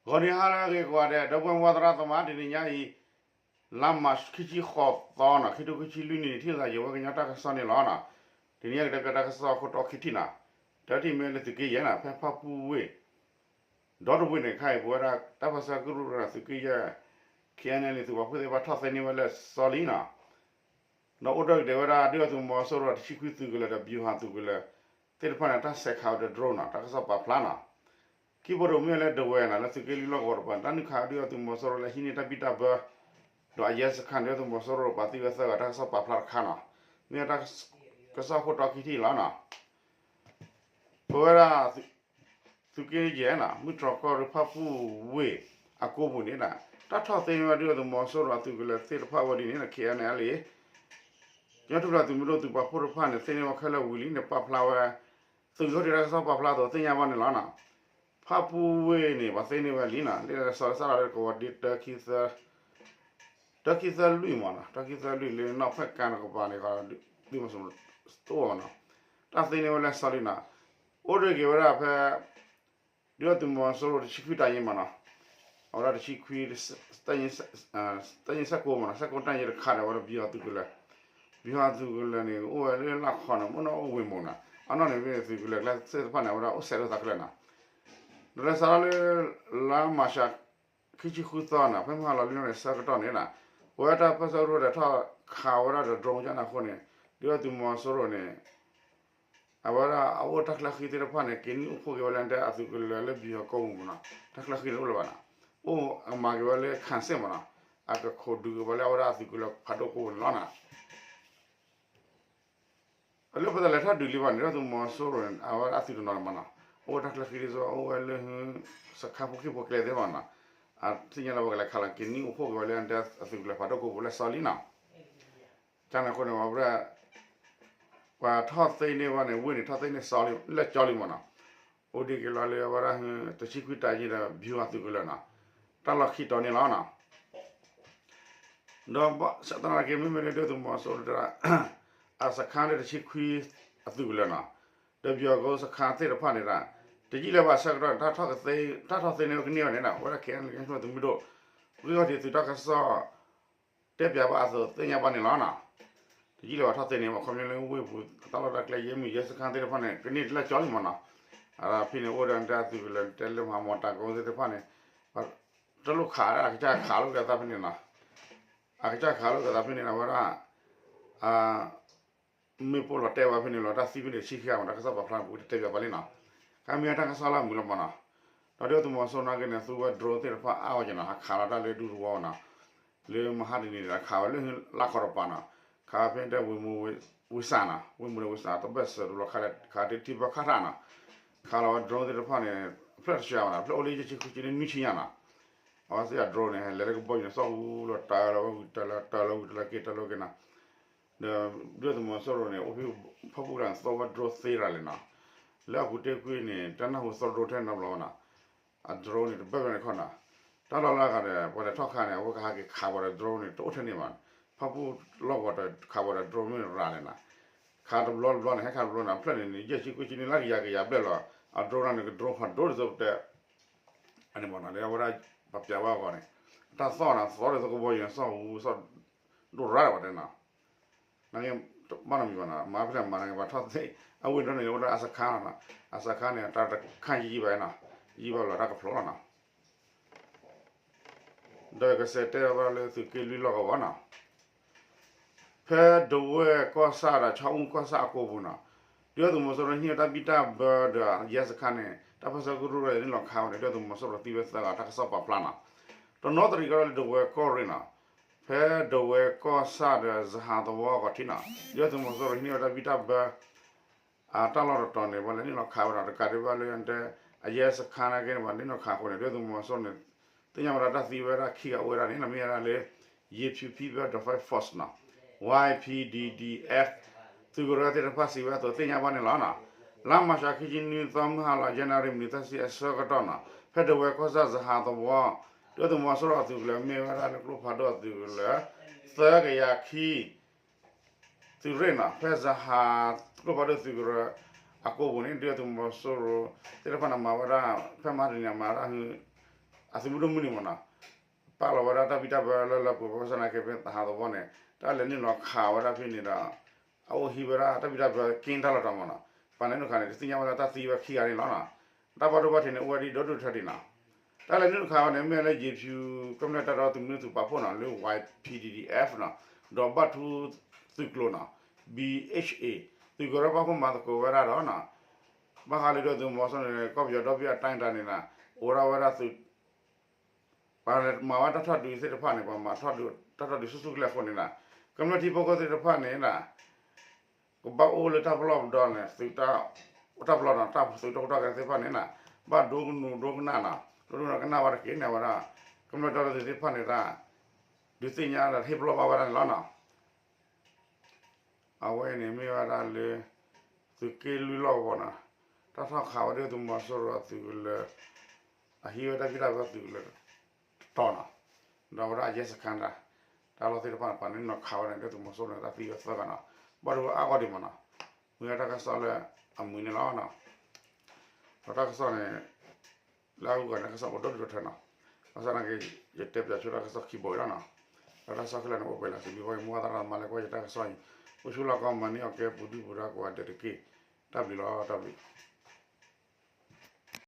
ဂီၤနံၤဟါလၢအဂ့ၤကိးဂၤဒဲး ဒီပုၢ်ဝဲၢ်သရၣ်သမါ တနံၤညါအံၤ လါမၢ်ၡး ခံဆံဃိးသီနီၤ ခံထိခံဆံလွံၢ်နံၣ် ထံၣ်လိာ်သးယဝဲကညီတၢ်ကစီၣ်န့ၣ်လီၤနီၤ. တနံၤညါကတဲပၠးတၢ်ကစီၣ်ခိၣ်တီခံထံၣ်နီၤ. တထံၣ်မ့ၢ်လၢသုးက့ယဲၢ်နီၤ ဖဲဖၣ်ပူၣ်ဝ့ၢ် ဒီတဝ့ၢ်န့ၣ် ခဲအံၤပဝဲဒၣ် တၢ်ပၢဆှၢကရူၢ်ရၤသုးက့ယဲၢ် ခံအဲၣ်နဲၣ်လံ သုးပာ်ဖှိၣ်သ့ၣ်တဖၣ်ထီၣ်သ့န့ၢ်ဝဲလၢစီလံနီၤ. ဒီးအိၣ်ဒၢးကတဲဝဲဒၣ် ဒုၣ်ဒါသုးမီၤစိရိၤတဆံခွံသုးကလၢၤဒီး ဗျူဟာသုးကလၢၤသ့ၣ်တဖၣ်န့ၣ် တၢ်ဆဲးခးဝဲဒီး drone နီၤ တၢ်ကစီၣ်ပာ်ဖျါနီၤ. ခံဘိဒိၣ်မ့ၢ်လၢဒဝဲၤနီၤ လၢသုးက့လွံၢ်လီၢ်ကဝီၤတပၤ တၢ်နုာ်ခးဒုၣ်ဒါသုးမီၤစိရိၤလၢဟံးန့ၢ်တၢ်ဘံၣ်တၢ်ဘၢ ဒီးအယဲၢ်စခါန့ၣ် ဒုၣ်ဒါသုးမီၤစိရိၤပာ်သံဝဲသၢဂၤ တၢ်ကစီၣ်ပာ်ဖျါတခါနီၤ. မ့ၢ်တၢ်ကစီၣ်ခိၣ်တီခံထံၣ်လီၤနီၤ. ပဝဲဒၣ် သုးက့ယဲၢ်နီၤ မုၢ်တြီၤကီၢ်ရ့ၣ်ဖၣ်ပူၣ်ဝ့ၢ်အကိပူၤန့ၣ် တၢ်ထီၣ်သ့န့ၢ်ဝဲဒုၣ်ဒါသုးမီၤစိရိၤအသုးကလၢၤသ့ၣ်တဖၣ်ဝဲဒ်န့ၣ် ခဲအံၤန့ၣ်လံ ကညီထူၣ်ဖျဲးသုးမုၢ်ဒိၣ်သုးပာ်ဖှိၣ်တဖၣ်န့ၣ် သ့န့ၢ်ဝဲခဲလၢာ်ဝံၤလံန့ၣ် ပာ်ဖျါဝဲ သုးကီၢ်ဒံးတၢ်ကစီၣ်ပာ်ဖျါအသိးသ့ၣ်ညါဘၣ်န့ၣ်လီၤနီၤ. ဖၣ်ပူၣ်ဝ့ၢ်န့ၣ် ပှၤသ့န့ၢ်ဝဲလံနီၤ လၢစီၤလၢစၢ်လီၤလၢကဝီၤဒ့တၢ တၢခံသၢလွံၢ်မ့ၢ်နီၤ တၢခံသၢလွံၢ်လၢနီၢ်ဖၣ်ကါတကပၤန့ၣ် သုးမီၤစိရိၤတအိၣ်ဘၣ်နီၤ တၢ်သ့န့ၢ်ဝဲလၢစီလံနီၤ. အိၣ်ဒၣ်က့ၤဝဲဒၣ်ဖဲ ဒုၣ်ဒါသုးမီၤစိရိၤတဆံခွံတၢ်ယ့မ့ၢ်နီၤ အဝဲဒၣ်တဆံခွံ တၢ်ယ့စဲးကိးမ့ၢ်နီၤ စဲးကိးတၢ်ယ့တခါဒီး အဝဲဒၣ်ဗျူဟာသုးကလၢၤ ဗျူဟာသုးကလၢၤန့ၣ် အိၣ်ဝဲလၢလၢ်ခီနီၤ မ့ၢ်နီၢ်အိၣ်ဝ့ၢ်မုၢ်နီၤ အနီၢ်န့ၣ်မ့ၢ်သုးကလၢၤကျဲသ့ၣ်တဖၣ်န့ၣ် အဝဲဒၣ်အိၣ်စဲးလိာ်သးခဲလၢာ်နီၤ. ဒီးလၢစးထီၣ်လၢ လါမၢ်ၡး ခံဆံဃုသီနီၤ ဖဲမုၢ်ဟါလီၤလံန့ၣ် ဆၢကတီၢ်န့ၣ်နီၤ ပဝဲတၢ်ပၢဆှၢကရူၢ်ဒီးထီၣ်ခးဝဲဒၣ်ဒီး drone ကန့ၣ်အဃိန့ၣ် ဒုၣ်ဒါသုးမီၤစိရိၤန့ၣ် အဝဲဒၣ်အအိၣ်တၢ်ချၢဃံသ့ၣ်တဖၣ်န့ၣ် က့ၤနံၣ်အိၣ်ဖှိၣ်က့ၤဝဲလၢတဲအသုးကလၢၤလၢ ဗျူဟာကုန်းပူၤမ့ၢ်နီၤ တၢ်ချၢဃံန့ၣ်အိၣ်လၢၤဘၣ်နီၤ အိၣ်အမၤက့ၤဝဲလၢ ခၣ်စ့ၣ်မ့ၢ်နီၤ အကခိးဒုးက့ၤဝဲလၢအဝဲဒၣ်အသုးကလၢၤဖးဒိၣ်ကိၣ်န့ၣ်လီၤနီၤ. လၢပတလဲၤထီၣ်ဒုးလံဘၣ်န့ၣ် ဒုၣ်ဒါသုးမီၤစိရိၤန့ၣ် အဝဲဒၣ်အသုးတနီၤန့ၣ်မ့ၢ်နီၤ အိၣ်ဝဲတၢ်ချၢဃံဒ်သိး အိၣ်ဝဲလၢ စခါဖိခံဖိကျဲသ့ၣ်မ့ၢ်နီၤ အသ့ၣ်ညါလၢပကလဲၤခးလီၤက့ၤနံၣ်အိၣ်ဖှိၣ်က့ၤဝဲလၢတဲအသုးကလၢၤဖးဒိၣ်ကိၣ်ပူၤလၢစီလံနီၤ ကန့ၣ်အဃိန့ၣ် ပဝဲ ပှၤထီၣ်သ့န့ၢ်ဝဲန့ၣ် ဝ့ၢ်န့ၣ် ထီၣ်သ့န့ၢ်လၢကၠီလံမ့ၢ်နီၤ အိၣ်ဒံးက့ၤလီၤလၢအဝဲဒၣ် တဆံခွံတၢ်ယ့ဒီး ဗျူဟာသုးကလၢၤနီၤ တၢ်လီၢ်ခံတီၤန့ၣ်လီၤနီၤ. ဒီးဘၣ်ဆၣ်သနာ်က့ မ့မ့ၢ်လၢဒုၣ်ဒါသုးမီၤစိရိၤတၢ် အစခါလၢတဆံခွံအသုးကလၢၤနီၤ ဒီးဗျူဟာကုန်းစခါသ့ၣ်တဖၣ်န့ၣ် တယံာ်လၢၤဘၣ်ဆၢကတီၢ်န့ၣ် တၢ်ထီၣ်သ့န့ၢ်ကန့ၢ်ဝဲန့ၣ်နီၤ အဝဲဒၣ် ခဲအံၤ သုးမုၢ်ဒိၣ် ဂံၢ်ခီၣ်ထံးသုးတၢ်ကစီၣ် တဲပၠးဘၣ်အသိးသ့ၣ်ညါဘၣ်န့ၣ်လီၤနီၤ. တယံာ်လၢၤဘၣ်ထီၣ်သ့န့ၢ်ဘၣ် ခီပညီလၢဝ့ၢ်ပူၤ တၢ်လီၢ်တၢ်ကျဲယဲၢ်မုၢ်ယဲၢ်စခါသ့ၣ်တဖၣ်န့ၣ် ကန့ၢ်လၢကၠီလံမ့ၢ်နီၤ. အဖဲန့ၣ်အိၣ်ဒီးတဲအသုးကလၢၤ တဲလၢမၤမီၤတၢ်ကိသ့ၣ်တဖၣ်န့ၣ် တလိၣ်ခး အကစၢ်ခးလိာ်က့ၤသးဖဲန့ၣ်နီၤ. အကစၢ်ခးလိာ်က့ၤသးဖဲန့ၣ် အဝဲဒၣ် မ့ၢ်ပိၢ်လီၤတဲာ်ဝဲဖဲန့ၣ်လီၤ တၢ်သံဖဲန့ၣ်ဆံခံဂၤမ့ၢ် တၢ်ကစီၣ်ပာ်ဖျါန့ၣ် ပကတဲပၠးပၠးလံနီၤ. ခါမ့ၢ်တၢ်ကစီၣ်လၢအမုာ်လီၤမ့ၢ်နီၤ. ဒီးဒုၣ်ဒါသုးမီၤစိရိၤနာ်က့န့ၣ် သူဝဲ drone သ့ၣ်တဖၣ်အါဝဲက့ၤနီၤ ဟးခးလီၤတၢ်လၢဒူသဝီနီၤ. လၢမဟါတနံၤန့ၣ် ခးဝဲလၢလၢ်ခီတပၤနီၤ. ခးဖဲတဲဝ့ၢ်မူဝ့ၢ်စၢ်နီၤ ဝ့ၢ်မူဒီးဝ့ၢ်စၢ် တဘၢၣ်စၢၤတဘျီခါဒီး ခးတ့ထံဘၢခါထၣ်နီၤ. ခးလီၤဝဲ drone သ့ၣ်တဖၣ်န့ၣ် အဖျၢၣ်တဆှၢမ့ၢ်နီၤ အဖျၢၣ်အိၣ်လၢယဲၢ်ဆံဃုဆံလၢနွံဆံညါနီၤ. အဝဲသ့ၣ်အ drone န့ၣ် လဲၤလၢကဘီယူၤန့ၣ် သီၣ်ဟူလီၤတၢ်လီၤဝဲဝံၤတၢ်လီၤ တၢ်လီၤဝံၤတၢ်လီၤက့ၤတၢ်လီၤက့ၤနီၤ. ဒီးဒုၣ်ဒါသုးမီၤစိရိၤန့ၣ် အိၣ်ဖဲဖၣ်ပူၣ်တၢ်န့ၣ် သီၣ်ဝဲ drone သ့ရၤလဲၣ်နီၤ. လၢအပူၤတ့ၢ်ကွံာ်န့ၣ် တၢ်နၢ်ဟူသီၣ် drone ထဲနီတဘျီဘၣ်နီၤ. အ drone န့ၣ် တဘၣ်ဘၣ်န့ၣ်ခီနီၤ. တၢ်လီၢ်လၢအဂၤဒီး ပှၤလဲၤထီၣ်ခါန့ၣ် အဝဲကဟးက့ၤခးပှၤဒီး drone န့ၣ် တအိၣ်ထဲန့ၣ်ဘၣ်. ဖၣ်ပူၣ်လီၢ်ကဝီၤတခးပှၤဒီး drone မ့ၢ်ရၤလဲၣ်နီၤ. ခးတဘျီတဘျီန့ၣ် ဟဲခးတဘျီန့ၣ် အဖျၢၣ်န့ၣ်န့ၣ် ယဲၢ်ဆံဃုဆံန့ၣ် လၢကယၤကယၤဘျဲၣ်လီၤ. အ drone န့ၣ် က drone ဖးဒိၣ်ဒ်သိးပတဲ အန့ၣ်မ့ၢ်နီၤ လၢအဝဲဒၣ် ပပျးဘၣ်အဂီၢ်န့ၣ် တၢ်သီၣ်န့ၣ် သီၣ်ဒ်သိးကဘီယူၤန့ၣ် သီၣ်ဟူ သီၣ်ဒိၣ်ရၣ်ဒီးပတဲနီၤ. နာ်က့ ဘၣ်နီတမံၤဘၣ်နီၤ မၤဖဲလဲၣ်မၤနာ်က့ ပှၤထီၣ်သ့ အဝ့ၢ်ဒိၣ်န့ၣ် အိၣ်လၢအစခါနီၤ အစခါန့ၣ် တၢ်တခါယံာ်ယံာ်ဘၣ်နီၤ ယံာ်ဘၣ်လီၤတၢ်ကဖျိလီၤနီၤ. ဒီးကစဲးတဲဘၣ်လၢသုးက့လွံၢ်လီၢ်ကဝီၤနီၤ ဖဲဒဝဲၢ်ကီၢ်ဆၣ်ဒီး ဆီအူကီၢ်ဆၣ်အကိပူၤနီၤ ဒုၣ်ဒါသုးမီၤစိရိၤဟံးန့ၢ်တၢ်ဘံၣ်တၢ်ဘၢဒီးယဲၢ်စခါန့ၣ် တၢ်ပၢဆှၢကရူၢ်ရၤန့ၣ်လီၤခးဝဲန့ၣ် ဒုၣ်ဒါသုးမီၤစိရိၤသံဝဲသၢဂၤ တၢ်ကစီၣ်ပာ်ဖျါနီၤ. တနီသရံၣ်ကီၢ်ဒီးလၢဒဝဲၢ်ကီၢ်ရ့ၣ်နီၤ ဖဲဒဝဲၢ်ကီၢ်ဆၣ်ဒီးစဟးသဝီအဂီၢ်ထံးနီၤ ဒုၣ်ဒါသုးမီၤစိရိၤဟံးန့ၢ်ဝဲတၢ်ဘံၣ်တၢ်ဘၢ အတၢ်လီၢ်တတီၤန့ၣ် ပှၤလဲၤန့ၣ်လီၤခးဝဲနီၤ တကးဒံးဘၣ်လၢတဲ အယဲၢ်စခါနာ်က့န့ၣ် ပှၤန့ၣ်လီၤခးအဃိန့ၣ် ဒုၣ်ဒါသုးမီၤစိရိၤန့ၣ် သ့ၣ်ညါဝဲဒၣ်တၢ်သံဝဲဒၣ်ခံဂၤအိၣ်ဝဲဒၣ်န့ၣ် မ့ၢ်ဝဲဒၣ်လၢ Yinpyur People's Defense Force နီၤ Y P D D F သုးကရၢသ့ၣ်တဖၣ်စံးဝဲအသိးသ့ၣ်ညါဘၣ်န့ၣ်လီၤ. လါမၢ်ၡးခံဆံနွံသီ မုၢ်ဟါလီၤ ယဲၢ်နၣ်ရံၣ်မံးနံးသၢဆံအဆၢကတီၢ်နီၤ ဖဲဒဝဲၢ်ကီၢ်ဆၣ်စဟးသဝီ ဒုၣ်ဒါသုးမီၤစိရိၤအသုးကလၢၤမ့ၢ်ဝဲဒၣ်လၢကျိဖးဒိၣ်အသုးကလၢၤ သၢကယၤခံ သုးရ့ၣ်နီၤ ဖဲစဟးကျိဖးဒိၣ်သုးကရၢအကိပူၤန့ၣ် ဒုၣ်ဒါသုးမီၤစိရိၤသ့ၣ်တဖၣ်န့ၣ်မၤဝဲဒၣ် ဖဲမဟါတနံၤမၤဝဲဒၣ် အသုးမုၢ်ဒိၣ်မုၢ်နံၤမ့ၢ်နီၤ, ပာ်လီၤဝဲဒၣ်တၢ်ဘံၣ်တၢ်ဘၢလၢလၢပှဲၤပှဲၤ ဘၣ်ဆၣ်သနာ်က့ဖဲသဟးသဝီန့ၣ် တၢ်လဲၤနုာ်လီၤခးဝဲဒၣ်ဖဲန့ၣ်ဒီး အအိၣ်ဟံးဝဲဒၣ်တၢ်ဘံၣ်တၢ်ဘၢက့တၢ်လီၢ်တတီၤမ့ၢ်နီၤ, ပှၤလဲၤနုာ်ခးန့ၣ် တသ့ၣ်ညါဝဲလၢတၢ်သံဝဲခံဂၤန့ၣ်လီၤနီၤ, တၢ်ဘၣ်ဒိဘၣ်ထံးန့ၣ် အိၣ်ဝဲဒၣ်ဒီဒူၣ်ထဲဒံးနီၤ, တၢ်လဲၤနုာ်ခးဝဲန့ၣ် မ့ၢ်လၢယ့ၤဖၠူၤ ကမျၢၢ်တၢ်ဒီသဒၢသုးမုၢ်ဒိၣ်သုးပာ်ဖှိၣ်နီၤ လၢ ဝါ ပီၣ် ပီၣ် ပီၣ် ဒီးဘၣ်ထူသုးကျိၤနီၤ ဘီ အ့ၣ် အ့ၣ် သုးကရၢပာ်ဖှိၣ်မၤသကိးဝဲဒၣ်ဒီးနီၤ, ဘၣ်ဃးလၢဒုၣ်ဒါသုးမီၤစိရိၤန့ၣ် ကီၢ်ပယီၤဒီဘ့ၣ်အတၢ်အတၢ်န့ၣ်နီၤ, အိၣ်ဒၣ်ဝဲဒၣ်သုး ပှၤမၤဝဲတၢ်ထီၣ်ဒုးသ့ၣ်တဖၣ်န့ၣ် ပှၤမၤထီၣ်ဒုးတၢ်ထီၣ်ဒုးဆူၣ်ဆူၣ်ကလဲာ်အဃိန့ၣ်နီၤ, ကမျၢၢ်ထံဖိကီၢ်ဖိသ့ၣ်တဖၣ်န့ၣ်နီၤ ကဘၣ်အိၣ်လၢတၢ်ပလီၢ်ပဒီန့ၣ် သုး တၢ်ပလီၢ်နီၤ တၢ်သုးတၢ်ကီတၢ်ခဲသ့ၣ်တဖၣ်န့ၣ်နီၤ, ဘၣ်ဒိကနူၤဒိကနၣ်နီၤ ဒိကနူၤကနၣ်ဘၣ်တက့ၢ်န့ၣ်ဝဲဒၣ် ကမျၢၢ်တၢ်ဒီသဒၢသုးသ့ၣ်တဖၣ်န့ၣ်တၢ် ဒုးသ့ၣ်ညါဒီးဟ့ၣ်ပလီၢ်ဘၣ်ဝဲဒၣ်န့ၣ်လီၤနီၤ. အဝဲအံၤန့ၣ်မ့ၢ်ဝဲဒၣ်လၢ သုးက့လွံၢ်လီၢ်ကဝီၤနီၤ, တၢ်ထီၣ်ခးဝဲဒၣ်သုးမီၤစိရိၤအသုးကလၢၤ အဟံးဝဲတၢ်ဘံၣ်တၢ်ဘၢသုးကလၢၤတတီၤနီၤ, ဒီးဝဲဒၣ်အရဲစခန်းတၢ် တၢ်လီၢ်သ့ၣ်တဖၣ်န့ၣ် ပှၤန့ၣ်နီၤခးဝဲန့ၣ် ဒုၣ်ဒါသုးမီၤစိရိၤန့ၣ် တၢ်သံဝဲသၢဂၤနီၤ, ဘၣ်ဒိဝဲအါဂီၢ်ဒံးမ့ၢ်နီၤ, မ့ၢ်ဝဲတၢ်ကစီၣ်လၢအမုာ်န့ၣ်လီၤနီၤ. ဒီးတၢ်ကစီၣ်န့ၣ် လၢအဂုၤအဂၤန့ၣ် တၢ်ကစီၣ်အိၣ်ဒိၣ်ဒိၣ်ထီထီနီၤ, ဘၣ်ဆၣ်သနာ်က့ ယတဲပၠးဆိတၢ်ကစီၣ်ခံဘိအံၤလီၤနီၤ, ဒီးတၢ်ကစီၣ်ခဲလၢာ်န့ၣ် အိၣ်ပှဲၤလၢသုးမုၢ်ဂီၢ်အံၤ မ့ၢ်ဝဲသရၣ်မၤလၢကွၢ်ယတၢ်ကစီၣ်အံၤ, အိၣ်ဆူၣ်လီၢ်ကီၢ်မၤန့ၢ်အီၣ်ကဲပူၤဒုၣ်ပူၤဒါကိးဂၤဒဲးတက့ၢ်. တၢ်ဘျုးလီၤ တၢ်ဘျုး